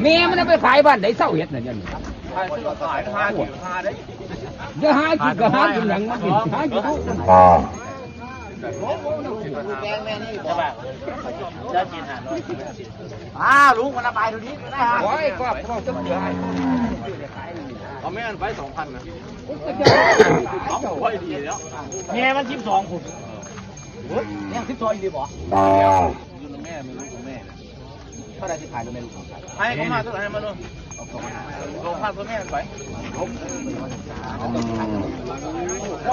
ແມ່ມັນເອົາໄປຂາຍບ້ານໃດເຊົາເຮັດນັ້ນ ຢ່າງນີ້ ຂາຍຊື້ຂາຍ ຫາກິນຫາໄດ້ ຢ່າຫາກິນກໍຫາກິນຫຍັງມັນ ຫາກິນ ອ້າວ ລຸງມັນເອົາໄປດູນີ້ກໍໄດ້ຮະ ໂອ້ຍ ກໍເວົ້າຈັກເທື່ອ ເອົາແມ່ມັນໄປສອງພັນນະ ເອົາ ຂ້ອຍດີແລ້ວ ແມ່ມັນສິບສອງພຸ້ນ ແມ່ສິບສອງອີ່ຫຼີບໍ່? ຢູ່ນຳແມ່ ແມ່ລູກກັບແມ່ ເທົ່າໃດທີ່ຂາຍ ຫຼືແມ່ລູກຂາຍ? ໃຫ້ເຂົາມາ ໃຫ້ມາໂລດ ເອົາສອງພັນ ສອງພັນ ເພິ່ນແມ່ນໄປ ເຂົາ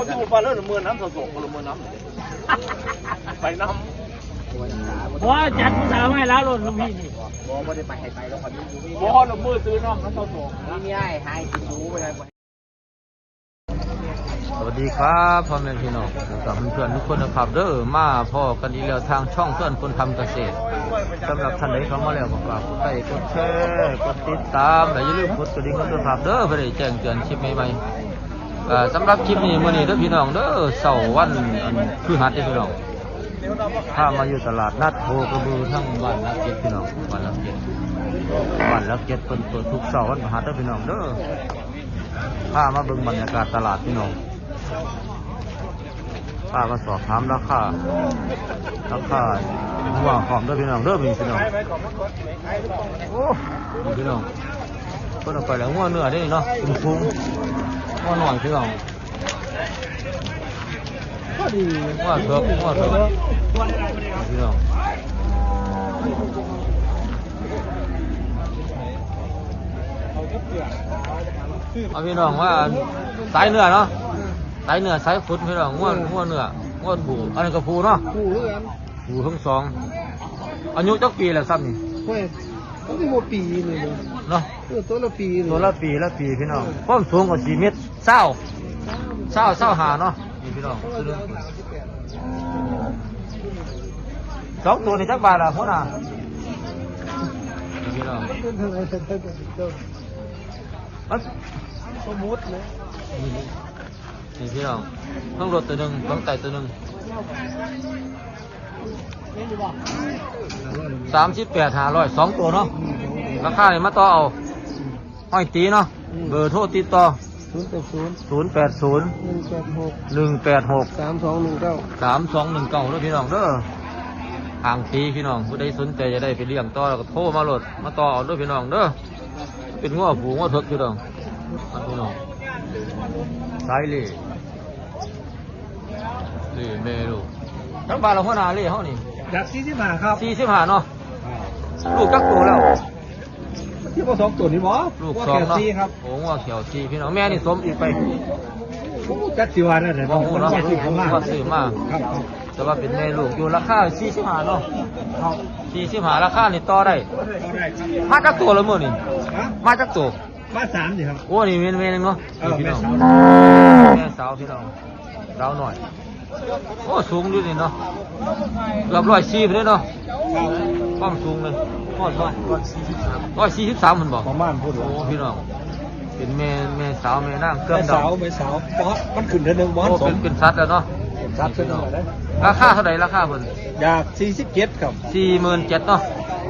ຢູ່ບ້ານລະເມີນນຳ ເຂົາສອງຄົນລະເມີນນຳ ໄປນຳ ບໍ່ ຈັດຜູ້ສາວໃຫ້ລາວໂລດ ລູກພີ່ນີ້ ບໍ່ ບໍ່ໄດ້ໄປ ໃຫ້ໄປແລ້ວ ບໍ່ ລະເມີນຊື້ນຳ ນຳເຂົາສອງ ມີເມຍໃຫ້ ໃຫ້ກິນດູໄປ ສະຫວັດດີຄັບ ພໍ່ແມ່ພີ່ນ້ອງ ແລະກະເພື່ອນໆທຸກຄົນນະຄັບເດີ ມາພໍ້ກັນອີກແລ້ວທາງຊ່ອງເພື່ອນຄົນທຳກະເສດ. ສຳລັບທ່ານໃດເຂົ້າມາແລ້ວກໍຝາກກົດໄລກົດແຊ ກົດຕິດຕາມ ແລະຢ່າລືມກົດກະດິ່ງນຳເດີຄັບເດີ ເພື່ອໄດ້ແຈ້ງເຕືອນຄລິບໃໝ່ໆ. ກະສຳລັບຄລິບນີ້ ມື້ນີ້ເດີພີ່ນ້ອງເດີ ເຊົ້າວັນ ອັນ ພຶຫັດເດີພີ່ນ້ອງ ພາມາຢູ່ຕະຫຼາດນັດໂພກະບື ທາງບ້ານຫຼັກເຈັດພີ່ນ້ອງ ບ້ານຫຼັກເຈັດ ບ້ານຫຼັກເຈັດ ເພິ່ນເປີດທຸກເຊົ້າວັນພະຫັດເດີພີ່ນ້ອງເດີ. ພາມາເບິ່ງບັນຍາກາດຕະຫຼາດພີ່ນ້ອງ ພາມາສອບຖາມລາຄາ ລາຄາງົວພ້ອມເດີພີ່ນ້ອງເດີ ພີ່ນ້ອງ ໂອ້ ນີ້ພີ່ນ້ອງ ເພິ່ນເອົາໄປແລ້ວ ງົວເນື້ອເດ້ນີ້ເນາະ ສູງໆ ງົວນ້ອຍພີ່ນ້ອງ ພໍດີ ງົວເຖິກ ງົວເຖິກ ພີ່ນ້ອງ ເອົາພີ່ນ້ອງວ່າ ສາຍເນື້ອເນາະ ສາຍເນື້ອສາຍຂຸນພີ່ນ້ອງ ງົວ ງົວເນື້ອ ງົວຜູ້ ອັນນັ້ນກໍຜູ້ເນາະ ຜູ້ຄືກັນ ຜູ້ທັງສອງ ອາຍຸຈັກປີແລ້ວຊ້ຳນີ້? ໂອ້ຍ ມັນຊິບໍ່ປີນີ້ເນາະ ເນາະ ເອີ ຕົວລະປີນີ້ ຕົວລະປີ ລະປີພີ່ນ້ອງ ຄວາມສູງກໍສີ່ເມັດຊາວ ຊາວ ຊາວຫ້າເນາະ ນີ້ພີ່ນ້ອງ ສອງໂຕນີ້ຈັກບາດລະຫົວໜ້າ? ນີ້ພີ່ນ້ອງ ມັນເປັນເທົ່າໃດ ມັນ ສະໝຸດເນາະ ນີ້ພີ່ນ້ອງ ເທິງລົດໂຕໜຶ່ງ ເທິງໃຕ້ໂຕໜຶ່ງ ສາມສິບແປດຫ້າຮ້ອຍ ສອງໂຕເນາະ ລາຄານີ້ມາຕໍ່ເອົາ ຫ້ອຍຕີເນາະ ເບີໂທຕິດຕໍ່ ສູນແປດສູນ ສູນແປດສູນ ໜຶ່ງແປດຫົກ ໜຶ່ງແປດຫົກ ສາມສອງໜຶ່ງເກົ້າ ສາມສອງໜຶ່ງເກົ້າ ເດີພີ່ນ້ອງເດີ ຫ້ອຍຕີພີ່ນ້ອງ ຜູ້ໃດສົນໃຈຢາກໄດ້ໄປລ້ຽງຕໍ່ ກໍໂທມາໂລດ ມາຕໍ່ເອົາເດີພີ່ນ້ອງເດີ ເປັນງົວຜູ້ງົວເຖິກພີ່ນ້ອງ ພີ່ນ້ອງ ສາຍເລ່ ນີ້ແມ່ລູກ ຈັກບາດລະຫົວໜ້າເລ່ເຮົານີ້? ຢາກສີ່ສິບຫ້າ ຄັບ ສີ່ສິບຫ້າເນາະ ລູກຈັກໂຕແລ້ວ? ທີ່ບໍ່ສອງໂຕນີ້ບໍ່? ລູກສອງເນາະ ໂອ້ ງົວແຂວສີ່ພີ່ນ້ອງ ແມ່ນີ້ສົມອີກໄປ ໂອ້ ຈັກຊິວ່າແນວໃດ ບໍ່ຮູ້ເນາະ ຊື້ມາ ແຕ່ວ່າເປັນແມ່ລູກຢູ່ ລາຄາສີ່ສິບຫ້າເນາະ ສີ່ສິບຫ້າ ລາຄານີ້ຕໍ່ໄດ້ ມາຈັກໂຕລະມື້ນີ້? ມາຈັກໂຕ? ມາສາມນີ້ຄັບ ໂອ້ ນີ້ແມ່ນແມ່ໜຶ່ງເນາະ ເອີ ແມ່ສາວ ແມ່ສາວພີ່ນ້ອງ ສາວນ້ອຍ ໂອ້ ສູງຢູ່ນີ້ເນາະ ເກືອບຮ້ອຍສີ່ພຸ້ນເດເນາະ ຄວາມສູງເລີຍ ຮອດບໍ່? ຮ້ອຍສີ່ສິບສາມ ຮ້ອຍສີ່ສິບສາມພຸ້ນບໍ່? ປະມານພຸ້ນ ໂອ້ ພີ່ນ້ອງ ເປັນແມ່ ແມ່ສາວແມ່ນາງເຄື່ອງດຳ ແມ່ສາວ ແມ່ສາວ ເພາະມັນຂຶ້ນເທື່ອໜຶ່ງບໍ່ທັນສົມ ເປັນສັດແລ້ວເນາະ ເປັນສັດເທື່ອໜຶ່ງແລ້ວເດ້ ລາຄາເທົ່າໃດລາຄາເພິ່ນ? ຢາກສີ່ສິບເຈັດຄັບ ສີ່ໝື່ນເຈັດເນາະ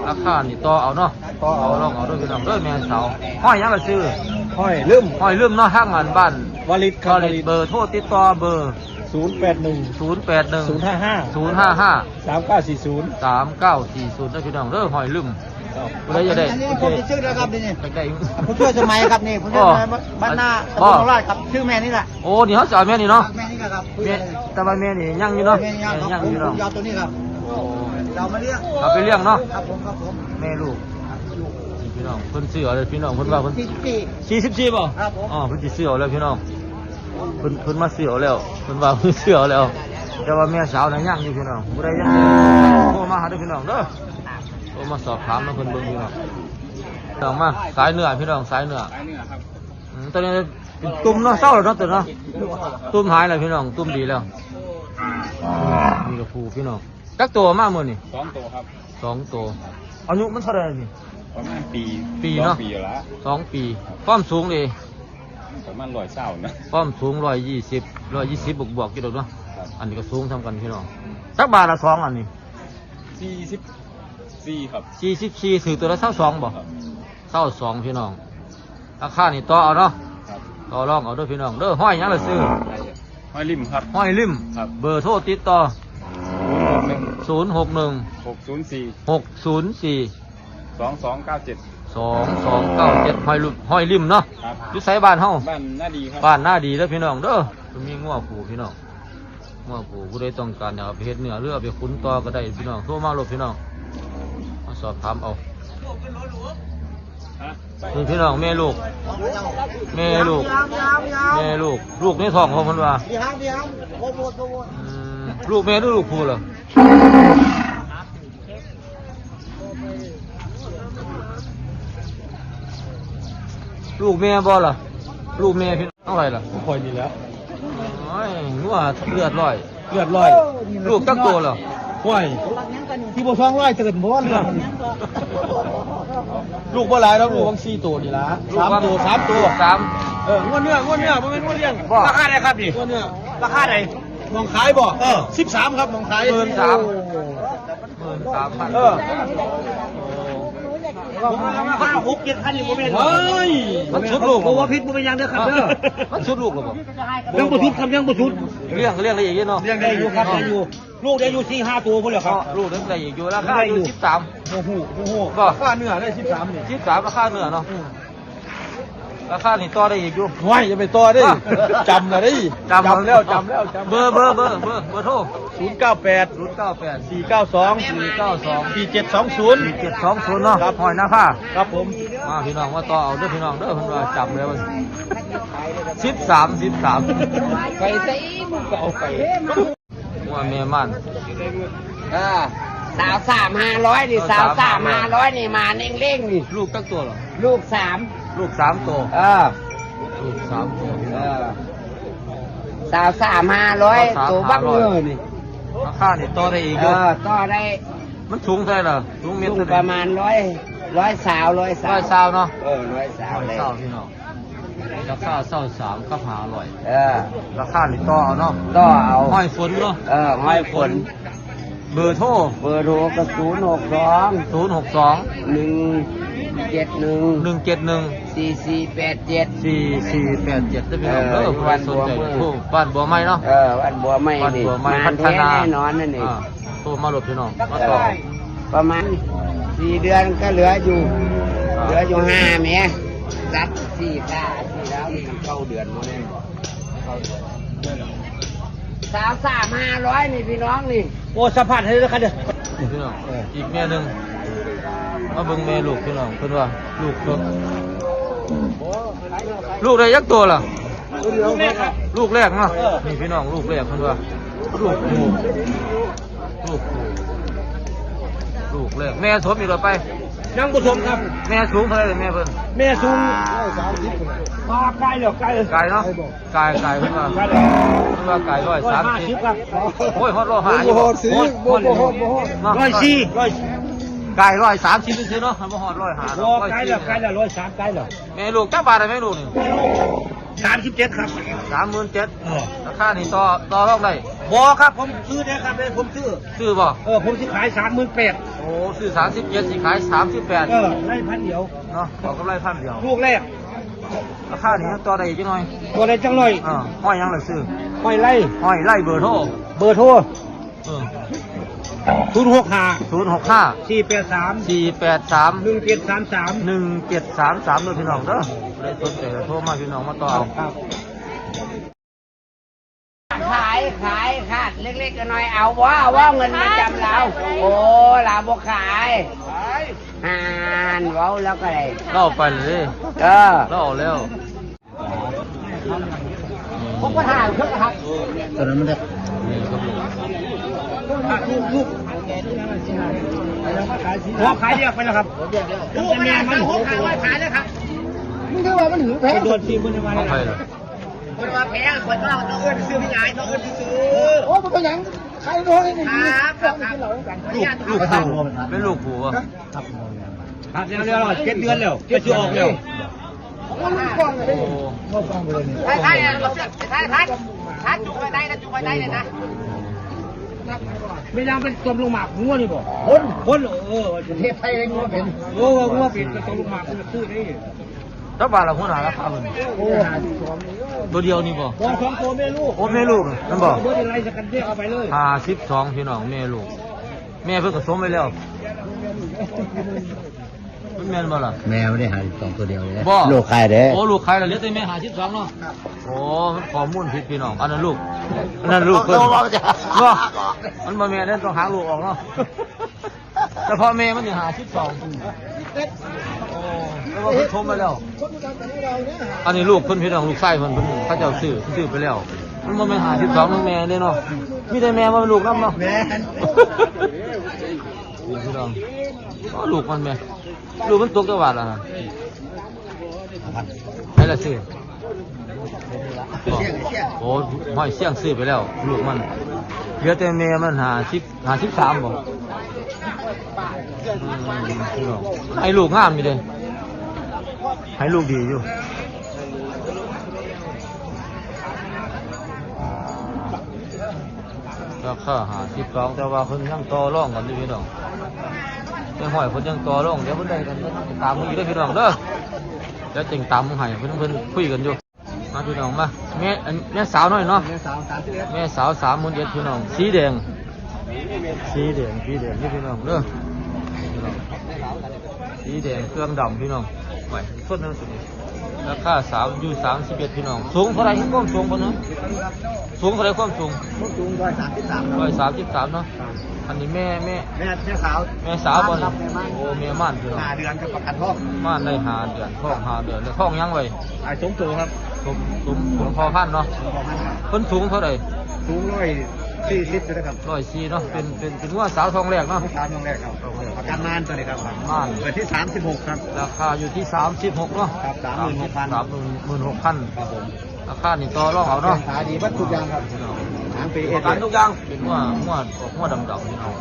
ລາຄານີ້ຕໍ່ເອົາເນາະ ຕໍ່ເອົາ ລອງເອົາເດີພີ່ນ້ອງເດີ ແມ່ສາວ ຫ້ອຍຫຍັງລະຊື່? ຫ້ອຍລຶ້ມ ຫ້ອຍລຶ້ມເນາະ ທາງອັນບ້ານວາລິດ ວາລິດ ເບີໂທຕິດຕໍ່ເບີ ສູນແປດໜຶ່ງ ສູນແປດໜຶ່ງ ສູນຫ້າຫ້າ ສູນຫ້າຫ້າ ສາມເກົ້າສີ່ສູນ ສາມເກົ້າສີ່ສູນ ເດີພີ່ນ້ອງເດີ ຫ້ອຍລຶ້ມ ຜູ້ໃດຢາກໄດ້ ອັນນີ້ຜູ້ຊ່ວຍແລ້ວຄັບນີ້ ຢາກໄດ້ ຜູ້ຊ່ວຍສະໄໝຄັບນີ້ ຜູ້ຊ່ວຍສະໄໝ ອໍ ບ້ານນາ ຕຳບົນນາລາດຄັບ ຊື່ແມ່ນີ້ແຫຼະ ໂອ້ ນີ້ເຮົາຊິເອົາແມ່ນີ້ເນາະ ແມ່ນີ້ແຫຼະຄັບ ແມ່ ແຕ່ວ່າແມ່ນີ້ຍັງຢູ່ເນາະ ແມ່ຍັງ ຍັງຢູ່ເນາະ ເອົາໂຕນີ້ຄັບ ໂອ້ ເອົາມາລ້ຽງ ເອົາໄປລ້ຽງເນາະ ຄັບຜົມ ຄັບຜົມ ແມ່ລູກ ພີ່ນ້ອງ ເພິ່ນຊື້ເອົາເລີຍ ພີ່ນ້ອງ ເພິ່ນວ່າເພິ່ນ ສີ່ສິບສີ່ ສີ່ສິບສີ່ບໍ່? ຄັບຜົມ ອໍ ເພິ່ນຊິຊື້ເອົາແລ້ວ ພີ່ນ້ອງ ເພິ່ນ ເພິ່ນມາຊື້ເອົາແລ້ວ ເພິ່ນວ່າເພິ່ນຊື້ເອົາແລ້ວ ແຕ່ວ່າແມ່ສາວນະຍັງຢູ່ ພີ່ນ້ອງ ຜູ້ໃດຍັງ ໂທມາຫາເດີ ພີ່ນ້ອງເດີ ໂທມາສອບຖາມນຳເພິ່ນເບິ່ງ ພີ່ນ້ອງ ພີ່ນ້ອງ ມາ ສາຍເນື້ອ ພີ່ນ້ອງ ສາຍເນື້ອ ສາຍເນື້ອຄັບ ອືມ ໂຕນີ້ເປັນຕຸ່ມເນາະ ເຊົາແລ້ວເນາະ ໂຕເນາະ ຕຸ່ມຫາຍແລ້ວ ພີ່ນ້ອງ ຕຸ່ມດີແລ້ວ ນີ້ກໍຜູ້ ພີ່ນ້ອງ ຈັກໂຕມາມື້ນີ້? ສອງໂຕຄັບ ສອງໂຕ ອາຍຸມັນເທົ່າໃດນີ້? ປະມານປີ ປີເນາະ ສອງປີລະ ສອງປີ ຄວາມສູງເດ? ປະມານຮ້ອຍຊາວນະ ຄວາມສູງຮ້ອຍຊາວ ຮ້ອຍຊາວບວກໆຢູ່ດອກເນາະ ອັນນີ້ກໍສູງສ່ຳກັນ ພີ່ນ້ອງ ຈັກບາດລະສອງອັນນີ້? ສີ່ສິບ ສີ່ ครับ ສີ່ສິບສີ່ ຖືກໂຕລະຊາວສອງບໍ່? ຊາວສອງ ພີ່ນ້ອງ ລາຄານີ້ຕໍ່ເອົາເນາະ ຕໍ່ລອງເອົາເດີພີ່ນ້ອງເດີ. ຫ້ອຍຫຍັງລະຊື່? ຫ້ອຍລິມ ເບີໂທຕິດຕໍ່ ສູນຫົກໜຶ່ງ ຫົກສູນສີ່ ສອງສອງເກົ້າເຈັດ ຫ້ອຍລິມເນາະ. ຢູ່ໃສບ້ານເຮົາ? ບ້ານນາດີເດີພີ່ນ້ອງເດີ. ມີງົວຜູ້ພີ່ນ້ອງ ງົວຜູ້ ຜູ້ໃດຕ້ອງການຢາກເອົາໄປເຮັດເນື້ອ ຫຼືເອົາໄປຂຸນຕໍ່ກໍໄດ້ພີ່ນ້ອງ ໂທມາໂລດພີ່ນ້ອງ ມາສອບຖາມເອົາ. ນີ້ພີ່ນ້ອງ ແມ່ລູກ ແມ່ລູກ ແມ່ລູກ ລູກໃນທ້ອງຂອງເພິ່ນວ່າ ອືມ ລູກແມ່ຫຼືລູກຜູ້ລະ? ລູກແມ່ບໍ່ລະ? ລູກແມ່ພີ່ນ້ອງ ເທົ່າໃດລະ? ຂ້ອຍນີ້ແຫຼະ. ໂອ້ຍ ງົວເລືອດລອຍ ເລືອດລອຍ. ລູກຈັກໂຕລະ? ໂອ້ຍ ທີ່ບໍ່ສອງຮ້ອຍເຕີນບໍ່ເລືອດ. ລູກບໍ່ຫຼາຍດອກ ລູກຫວ່າງສີ່ໂຕນີ້ລະ ສາມໂຕ ສາມໂຕ ສາມ. ເອີ ງົວເນື້ອ ງົວເນື້ອ ບໍ່ແມ່ນງົວລ້ຽງ. ລາຄາໃດຄັບນີ້? ງົວເນື້ອ ລາຄາໃດ? ໝ່ອງຂາຍບໍ່? ເອີ ສິບສາມຄັບ ໝ່ອງຂາຍ ໝື່ນສາມ ໂອ້ ໝື່ນສາມພັນ. ເອີ ຫ້າ ຫົກ ເຈັດພັນນີ້ບໍ່ແມ່ນ. ເຮີ້ຍ ມັນສຸດລູກ ບໍ່ວ່າຜິດບໍ່ເປັນຫຍັງເດີຄັບເດີ. ມັນສຸດລູກແລ້ວບໍ່? ຍັງບໍ່ສຸດຄັບ ຍັງບໍ່ສຸດ. ລ້ຽງກໍລ້ຽງໄດ້ອີກເນາະ ລ້ຽງໄດ້ຢູ່ຄັບ ໄດ້ຢູ່. ລູກໄດ້ຢູ່ສີ່ຫ້າໂຕພຸ້ນແຫຼະຄັບ. ລູກໄດ້ຢູ່ ລາຄາຢູ່ສິບສາມ. ບໍ່ຮູ້ ບໍ່ຮູ້ ລາຄາເນື້ອໄດ້ສິບສາມນີ້ ສິບສາມ ລາຄາເນື້ອເນາະ. ລາຄານີ້ຕໍ່ໄດ້ອີກຢູ່. ໂອ້ຍ ຢ່າໄປຕໍ່ເດ້ ຈຳລະເດ້ ຈຳແລ້ວ ຈຳແລ້ວ. ເບີ ເບີ ເບີ ເບີ ເບີໂທ ສູນເກົ້າແປດ ສູນເກົ້າແປດ ສີ່ເກົ້າສອງ ສີ່ເກົ້າສອງ ສີ່ເຈັດສອງສູນ ສີ່ເຈັດສອງສູນເນາະ. ຫ້ອຍນາພາ ຄັບຜົມ. ມາພີ່ນ້ອງ ມາຕໍ່ເອົາເດີພີ່ນ້ອງເດີ ເພິ່ນວ່າຈຳແລ້ວ ສິບສາມ ສິບສາມ. ໄປໃສມຶງກໍເອົາໄປ. ງົວແມ່ມ່ານ ເອີ ຊາວສາມຫ້າຮ້ອຍນີ້ ຊາວສາມຫ້າຮ້ອຍນີ້ ໝາເໜັງເຫຼັງນີ້. ລູກຈັກໂຕລະ? ລູກສາມ ລູກສາມໂຕ. ເອີ ລູກສາມໂຕ ເອີ ຊາວສາມຫ້າຮ້ອຍ ໂຕບັກເງິນນີ້. ລາຄານີ້ຕໍ່ໄດ້ອີກຢູ່ ເອີ ຕໍ່ໄດ້. ມັນສູງເທົ່າໃດລະ? ສູງເມັດເທົ່າໃດ? ປະມານຮ້ອຍ ຮ້ອຍຊາວ ຮ້ອຍຊາວ ເນາະ. ເອີ ຮ້ອຍຊາວ ຮ້ອຍຊາວ ພີ່ນ້ອງ. ລາຄາຊາວສາມກັບຫ້າຮ້ອຍ. ເອີ ລາຄານີ້ຕໍ່ເອົາເນາະ ຕໍ່ເອົາ. ຫ້ອຍຝົນເນາະ ເອີ ຫ້ອຍຝົນ. ເບີໂທ ເບີໂທກໍ ສູນຫົກສອງ ສູນຫົກສອງ ໜຶ່ງເຈັດໜຶ່ງ ໜຶ່ງເຈັດໜຶ່ງ ສີ່ສີ່ແປດເຈັດ ສີ່ສີ່ແປດເຈັດ ເດີພີ່ນ້ອງເດີ. ເອີ ຢູ່ບ້ານບົວໃໝ່ ໂທ ບ້ານບົວໃໝ່ເນາະ. ເອີ ບ້ານບົວໃໝ່ ບ້ານບົວໃໝ່ ນີ້ ມັນແທ້ແນ່ນອນນັ້ນນີ້. ອ່າ ໂທມາໂລດພີ່ນ້ອງ ມາຕໍ່. ເອີ ປະມານສີ່ເດືອນກໍເຫຼືອຢູ່ ອ່າ ເຫຼືອຢູ່ຫ້າແໝ ຕັດສີ່ຂາ ສີ່ແລ້ວນີ້ມັນເກົ້າເດືອນບໍ່ແມ່ນບໍ່? ຊາວສາມຫ້າຮ້ອຍນີ້ພີ່ນ້ອງນີ້. ໂອ້ ສະພັດໃຫ້ເດີຄັບເດີ ພີ່ນ້ອງ. ເອີ ອີກແມ່ໜຶ່ງ ມາເບິ່ງແມ່ລູກພີ່ນ້ອງ ເພິ່ນວ່າລູກສົດ. ລູກໄດ້ຈັກໂຕລະ? ລູກແລກເນາະ. ເອີ ນີ້ພີ່ນ້ອງ ລູກແລກເພິ່ນວ່າ ລູກຜູ້ ລູກຜູ້ ລູກແລກ. ແມ່ສົມອີກແລ້ວໄປ? ຍັງບໍ່ສົມຄັບ. ແມ່ສູງເທົ່າໃດແມ່ເພິ່ນ? ແມ່ສູງ ກາຍແລ້ວ ກາຍ ກາຍເນາະ ກາຍ ກາຍເພິ່ນວ່າ ກາຍແລ້ວ ເພິ່ນວ່າກາຍຮ້ອຍສາມສິບ ຮ້ອຍຫ້າສິບຄັບ. ໂອ້ຍ ຮອດຮ້ອຍຫ້າຢູ່ບໍ່? ບໍ່ຮອດ ບໍ່ຮອດ ບໍ່ຮອດ ເນາະ ຮ້ອຍສີ່ ຮ້ອຍ ກາຍຮ້ອຍສາມສິບຊື່ໆເນາະ ບໍ່ຮອດຮ້ອຍຫ້າດອກ. ກາຍແລ້ວ ກາຍແລ້ວ ຮ້ອຍສາມກາຍແລ້ວ. ແມ່ລູກຈັກບາດລະແມ່ລູກນີ້? ສາມສິບເຈັດຄັບ ສາມໝື່ນເຈັດ. ເອີ ລາຄານີ້ຕໍ່ ຕໍ່ລອງໄດ້? ບໍ່ຄັບ ຜົມຊື້ເດ້ຄັບເດ້ ຜົມຊື້. ຊື້ບໍ່? ເອີ ຜົມຊິຂາຍສາມໝື່ນແປດ. ໂອ້ ຊື້ສາມສິບເຈັດ ຊິຂາຍສາມສິບແປດ. ເອີ ໄດ້ພັນດຽວເນາະ ເອົາກຳໄລພັນດຽວ. ລູກແລກ ລາຄານີ້ຍັງຕໍ່ໄດ້ອີກຈັກໜ້ອຍ ຕໍ່ໄດ້ຈັກໜ້ອຍ. ເອີ ຫ້ອຍຫຍັງລະຊື່? ຫ້ອຍໄລ ຫ້ອຍໄລ. ເບີໂທ ເບີໂທ ເອີ ສູນຫົກຫ້າ ສູນຫົກຫ້າ ສີ່ແປດສາມ ສີ່ແປດສາມ ໜຶ່ງເຈັດສາມສາມ ໜຶ່ງເຈັດສາມສາມ ເດີພີ່ນ້ອງເດີ. ຜູ້ໃດສົນໃຈກໍໂທມາພີ່ນ້ອງ ມາຕໍ່ເອົາ. ຂາຍ ຂາຍ ຂາດເລັກໆນ້ອຍໆ ເອົາບໍ່? ເອົາບໍ່? ເງິນມາຈຳລາວ. ໂອ້ ລາວບໍ່ຂາຍ. ຂາຍ ຫັ້ນ ເວົ້າແລ້ວກໍໄດ້ ລາວໄປເລີຍ. ເອີ ລາວເອົາແລ້ວ. ຜົມກໍຖາມເພິ່ນນະຄັບ ຕອນນັ້ນມັນໄດ້ ຂາຍແຍກໄປແລ້ວຄັບ. ແມ່ມັນ ຂາຍແລ້ວຄັບ. ມຶງຖືວ່າມັນຫຶງແພງ ໂດນທີ່ເພິ່ນວ່າ ຂອງໃຜລະ? ເພິ່ນວ່າແພງ ຂ້ອຍກໍເອົາຕົວອື່ນຊື້ ພີ່ໃຫຍ່ ຕົວອື່ນຊື້. ໂອ້ ບໍ່ເປັນຫຍັງ ຂາຍໂດນນີ້. ຄັບ ຄັບ ຄັບ ລູກ ລູກຜູ້ ເປັນລູກຜູ້ບໍ່? ຄັບ ແລ້ວ ແລ້ວ ເຈັດເດືອນແລ້ວ ຈະຊິອອກແລ້ວ. ໂອ້ ໄທ ໄທ ໄທ ໄທ ໄທ ຈຸໄວ້ໄດ້ນະ ຈຸໄວ້ໄດ້ເລີຍນະ. ແມ່ນຫຍັງເປັນຕົມລົງໝາກງົວນີ້ບໍ່? ຄົນ ຄົນ ເອີ ປະເທດໄທເລີຍງົວເປັນ ໂອ້ ງົວເປັນຕົມລົງໝາກ ຊື້ໄດ້ ຈັກບາດລະຫົວໜ້າລາຄາເພິ່ນ? ໂອ້ ຕົວດຽວນີ້ບໍ່? ບໍ່ ສອງຕົວແມ່ລູກ ໂອ້ ແມ່ລູກນັ້ນບໍ່? ບໍ່ໄດ້ໄລ່ສະກັນແຍກເອົາໄປເລີຍ ຫ້າສິບສອງ ພີ່ນ້ອງ ແມ່ລູກ ແມ່ເພິ່ນກໍສົມໄວ້ແລ້ວ ມັນແມ່ນບໍ່ລະ? ແມ່ມັນໄດ້ຫ້າສິບສອງຕົວດຽວເດ້ ບໍ່? ລູກຂາຍເດ້ ໂອ້ ລູກຂາຍແລ້ວ ເຫຼືອແຕ່ແມ່ຫ້າສິບສອງເນາະ ໂອ້ ມັນຂໍ້ມູນຜິດພີ່ນ້ອງ ອັນນັ້ນລູກ ອັນນັ້ນລູກເພິ່ນ ເອົາ ເອົາ ເນາະ ມັນບໍ່ແມ່ນເດ້ ຕ້ອງຫາລູກອອກເນາະ ສະເພາະແມ່ມັນນີ້ຫ້າສິບສອງ ໂອ້ ແຕ່ວ່າເພິ່ນສົມໄວ້ແລ້ວ ອັນນີ້ລູກເພິ່ນພີ່ນ້ອງ ລູກຊາຍເພິ່ນ ເພິ່ນ ເຂົາເຈົ້າຊື້ ເພິ່ນຊື້ໄປແລ້ວ ມັນບໍ່ແມ່ນຫ້າສິບສອງນຳແມ່ເດ້ເນາະ ມີແຕ່ແມ່ບໍ່ແມ່ນລູກນຳເນາະ ແມ່ນ ນີ້ພີ່ນ້ອງ ໂອ້ ລູກມັນແມ່ ລູກມັນຕົກຈັກບາດລະ? ໃຜລະຊື້? ໂອ້ ຫ້ອຍຊຽງຊື້ໄປແລ້ວ ລູກມັນ ເຫຼືອແຕ່ແມ່ມັນ ຫ້າສິບ ຫ້າສິບສາມບໍ່? ອືມ ໃຫ້ລູກງາມຢູ່ເດ້ ໃຫ້ລູກດີຢູ່ ລາຄາຫ້າສິບສອງ ແຕ່ວ່າເພິ່ນຍັງຕໍ່ລອງກັນຢູ່ພີ່ນ້ອງ ແມ່ຫ້ອຍເພິ່ນຍັງຕໍ່ລອງ ດຽວເພິ່ນໄດ້ກັນ ເພິ່ນຕາມເບິ່ງອີກເດີພີ່ນ້ອງເດີ ດຽວຈຶ່ງຕາມເບິ່ງໃຫ້ ເພິ່ນ ເພິ່ນຄຸຍກັນຢູ່ ມາພີ່ນ້ອງມາ ແມ່ ອັນ ແມ່ສາວນ້ອຍເນາະ ແມ່ສາວສາມສິບເອັດ ແມ່ສາວສາມໝື່ນເຈັດ ພີ່ນ້ອງ ສີແດງ ສີແດງ ສີແດງເດີພີ່ນ້ອງເດີ ສີແດງເຄື່ອງດຳພີ່ນ້ອງ ໂອ້ຍ ຄົນນັ້ນສຸດນີ້ ລາຄາສາມ ຢູ່ສາມສິບເອັດ ພີ່ນ້ອງ ສູງເທົ່າໃດ? ຄວາມສູງເພິ່ນນະ ສູງເທົ່າໃດ? ຄວາມສູງ ຄວາມສູງຮ້ອຍສາມສິບສາມ ຮ້ອຍສາມສິບສາມເນາະ ອັນນີ້ແມ່ ແມ່ ແມ່ ແມ່ສາວ ແມ່ສາວບໍ່ນີ້? ໂອ້ ແມ່ມ່ານພີ່ນ້ອງ ຫ້າເດືອນ ຮັບປະກັນທ້ອງ ມ່ານໄດ້ຫ້າເດືອນ ທ້ອງຫ້າເດືອນ ແລ້ວທ້ອງຍັງໄວ້? ອ້າຍສົມໂຕຄັບ ສົມ ສົມ ສົມພໍ່ພັນເນາະ ສົມພໍ່ພັນ ເພິ່ນສູງເທົ່າໃດ? ສູງຮ້ອຍສີ່ສິບຢູ່ເດ້ຄັບ ຮ້ອຍສີ່ເນາະ ເປັນ ເປັນ ເປັນງົວສາວທ້ອງແລກເນາະ ສາວທ້ອງແລກຄັບ ປະກັນມ່ານຕົວນີ້ຄັບ ປະກັນມ່ານ ເປີດທີ່ສາມສິບຫົກຄັບ ລາຄາຢູ່ທີ່ສາມສິບຫົກເນາະ ຄັບ ສາມໝື່ນຫົກພັນ ສາມໝື່ນຫົກພັນ ຄັບຜົມ ລາຄານີ້ຕໍ່ລອງເອົາເນາະ ຂາຍດີເບິດທຸກຢ່າງຄັບ ຫາງປີເອັດ ປະກັນທຸກຢ່າງ ເປັນງົວ ງົວ ອອກງົວດຳໆ ພີ່ນ້ອງ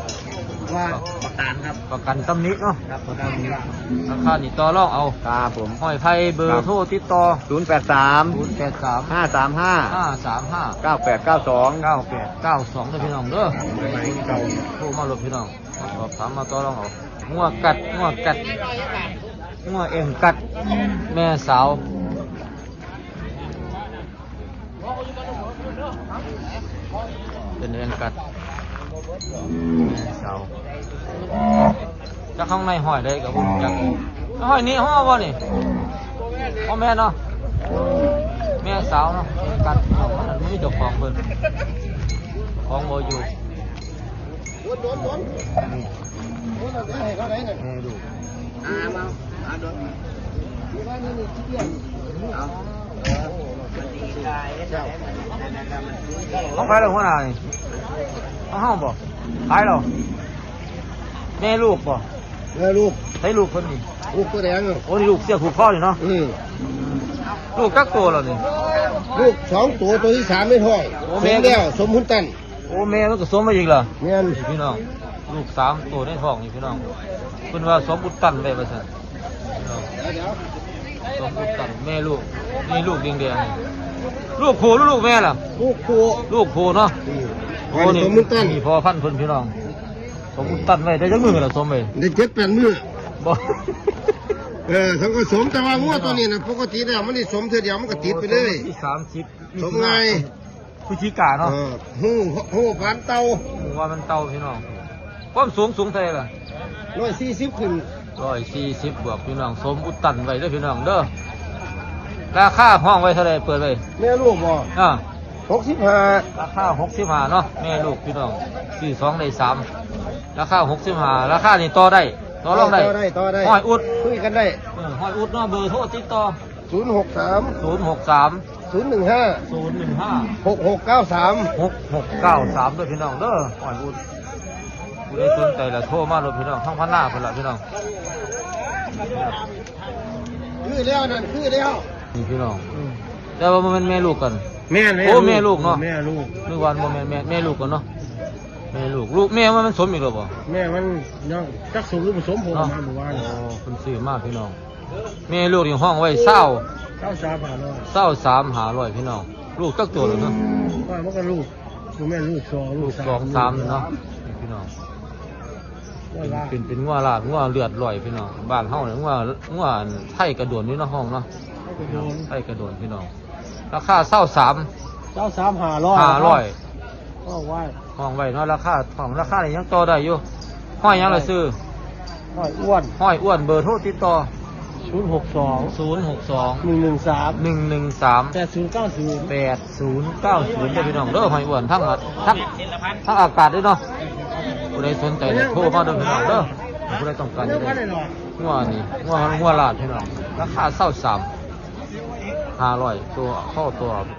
ວ່າປະກັນຄັບ ປະກັນຕຳໜິເນາະ ຄັບ ປະກັນຕຳໜິ ລາຄານີ້ຕໍ່ລອງເອົາ ຄັບຜົມ ຫ້ອຍໄພ ເບີໂທຕິດຕໍ່ ສູນແປດສາມ ສູນແປດສາມ ຫ້າສາມຫ້າ ຫ້າສາມຫ້າ ເກົ້າແປດເກົ້າສອງ ເກົ້າແປດເກົ້າສອງ ເດີພີ່ນ້ອງເດີ ໂທມາໂລດພີ່ນ້ອງ ມາສອບຖາມມາຕໍ່ລອງເອົາ ງົວກັດ ງົວກັດ ງົວເອັງກັດ ແມ່ສາວ ເປັນເອງກັດ ເສົາ ຈັກຂ້າງໃນຫ້ອຍໃດກໍບໍ່ຮູ້ຈັກ ຫ້ອຍນີ້ຮ້ອງບໍ່ນີ້ ບໍ່ແມ່ນເນາະ ແມ່ສາວເນາະ ເອງກັດ ມັນມີເຈົ້າຂອງເພິ່ນ ເຈົ້າຂອງບໍ່ຢູ່ ແມ່ລູກ ຂອງໃຜລະຫົວໜ້ານີ້? ຂອງເຮົາບໍ່? ຂາຍແລ້ວ? ແມ່ລູກບໍ່? ແມ່ລູກ ໃຜລູກເພິ່ນນີ້? ລູກຕົວແດງ ໂອ້ ນີ້ລູກເສື້ອຜູກຄໍນີ້ເນາະ? ອື ລູກຈັກໂຕແລ້ວນີ້? ລູກສອງໂຕ ໂຕທີສາມໃນທ້ອງ ໂອ້ ສົມແລ້ວ ແມ່ກໍສົມບຸນຕັນ. ໂອ້ ແມ່ມັນກໍສົມມາອີກລະ ແມ່ນ ພີ່ນ້ອງ ລູກສາມໂຕໃນທ້ອງນີ້ພີ່ນ້ອງ ເພິ່ນວ່າສົມບຸນຕັນໄວ້ວ່າຊັ້ນ ສົມບຸນຕັນ ແມ່ລູກ ນີ້ລູກແດງໆ ລູກຜູ້ຫຼືລູກແມ່ລະ? ລູກຜູ້ ລູກຜູ້ເນາະ ອື ໂອ້ ນີ້ສົມບຸນຕັນ ນີ້ພໍ່ພັນເພິ່ນພີ່ນ້ອງ ສົມບຸນຕັນໄວ້ ໄດ້ຈັກມື້ລະສົມໄວ້? ໄດ້ເຈັດແປດມື້ ບໍ່ ເອີ ເຂົາກໍສົມ ແຕ່ວ່າງົວຕົວນີ້ນະ ປົກກະຕິແລ້ວມັນຊິສົມເທື່ອດຽວມັນກໍຕິດໄປເລີຍ ສົມວັນທີສາມສິບ ສົມງ່າຍ ພຶສຈິກາເນາະ ເອີ ຮູ້ ຮູ້ວ່າມັນເຕົ່າ ຮູ້ວ່າມັນເຕົ່າພີ່ນ້ອງ ຄວາມສູງ ສູງເທົ່າໃດລະ? ຮ້ອຍສີ່ສິບຂຶ້ນ ຮ້ອຍສີ່ສິບບວກ ພີ່ນ້ອງ ສົມບຸນຕັນໄວ້ເດີພີ່ນ້ອງເດີ ລາຄາຮ້ອງໄວ້ເທົ່າໃດ? ເປີດໄວ້ ແມ່ລູກບໍ່? ອ່າ ຫົກສິບຫ້າ ລາຄາຫົກສິບຫ້າເນາະ ແມ່ລູກພີ່ນ້ອງ ຊື້ສອງໄດ້ສາມ ລາຄາຫົກສິບຫ້າ ລາຄານີ້ຕໍ່ໄດ້ ຕໍ່ລອງໄດ້ ຕໍ່ໄດ້ ຕໍ່ໄດ້ ຫ້ອຍອຸດ ຄຸຍກັນໄດ້ ເອີ ຫ້ອຍອຸດເນາະ ເບີໂທຕິດຕໍ່ ສູນຫົກສາມ ສູນຫົກສາມ ສູນໜຶ່ງຫ້າ ສູນໜຶ່ງຫ້າ ຫົກຫົກເກົ້າສາມ ຫົກຫົກເກົ້າສາມ ເດີພີ່ນ້ອງເດີ ຫ້ອຍອຸດ ຜູ້ໃດສົນໃຈລະໂທມາໂລດພີ່ນ້ອງ ທາງພັນນາພຸ້ນລະພີ່ນ້ອງ ຄືແລ້ວນັ້ນ ຄືແລ້ວ ນີ້ພີ່ນ້ອງ ອືມ ແຕ່ວ່າບໍ່ແມ່ນແມ່ລູກກັນ ແມ່ນ ໂອ້ ແມ່ລູກ ແມ່ລູກເນາະ ແມ່ລູກ ນຶກວ່າບໍ່ແມ່ນແມ່ ແມ່ລູກກັນເນາະ ແມ່ລູກ ລູກແມ່ມັນສົມອີກແລ້ວບໍ່? ແມ່ມັນຍັງຈັກສົມຫຼືບໍ່ສົມ ເພາະວ່າມາມື້ວານ ໂອ້ ເພິ່ນຊື້ມາພີ່ນ້ອງ ແມ່ລູກນີ້ຮ້ອງໄວ້ ຊາວ ຊາວສາມຫ້າຮ້ອຍ ຊາວສາມຫ້າຮ້ອຍ ພີ່ນ້ອງ ລູກຈັກໂຕແລ້ວນະ? ວ່າມັນກໍລູກ แม่ลูกสอง ลูกสอง สาม สามเนาะ นี่พี่น้อง เป็น เป็น เป็นงัวลาด งัวเลือดลอยพี่น้อง บ้านเฮาเนี่ย งัว งัวไทยกระโดนนี่เนาะ ห้องเนาะ ไทยกระโดน ไทยกระโดนพี่น้อง ราคา ซาวสาม ซาวสาม ห้าร้อย ห้าร้อย ห้องไว้ ห้องไว้เนาะ ราคา ห้อง ราคานี่ยังต่อได้อยู่ ห้อยหยังล่ะซื้อ ห้อยอ้วน ห้อยอ้วน เบอร์โทรติดต่อ ศูนย์หกสอง ศูนย์หกสอง หนึ่งหนึ่งสาม หนึ่งหนึ่งสาม แปดศูนย์เก้าศูนย์ แปดศูนย์เก้าศูนย์ เด้อพี่น้องเด้อ ห้อยอ้วน ทั้ง ทั้ง ทั้งอากาศเด้อเนาะ ผู้ใดสนใจเนี่ยโทรมาเด้อพี่น้องเด้อ ผู้ใดต้องการจะได้งัวนี่ งัว งัวลาดพี่น้อง ราคา ซาวสาม ห้าร้อย ตัว เข้าตัว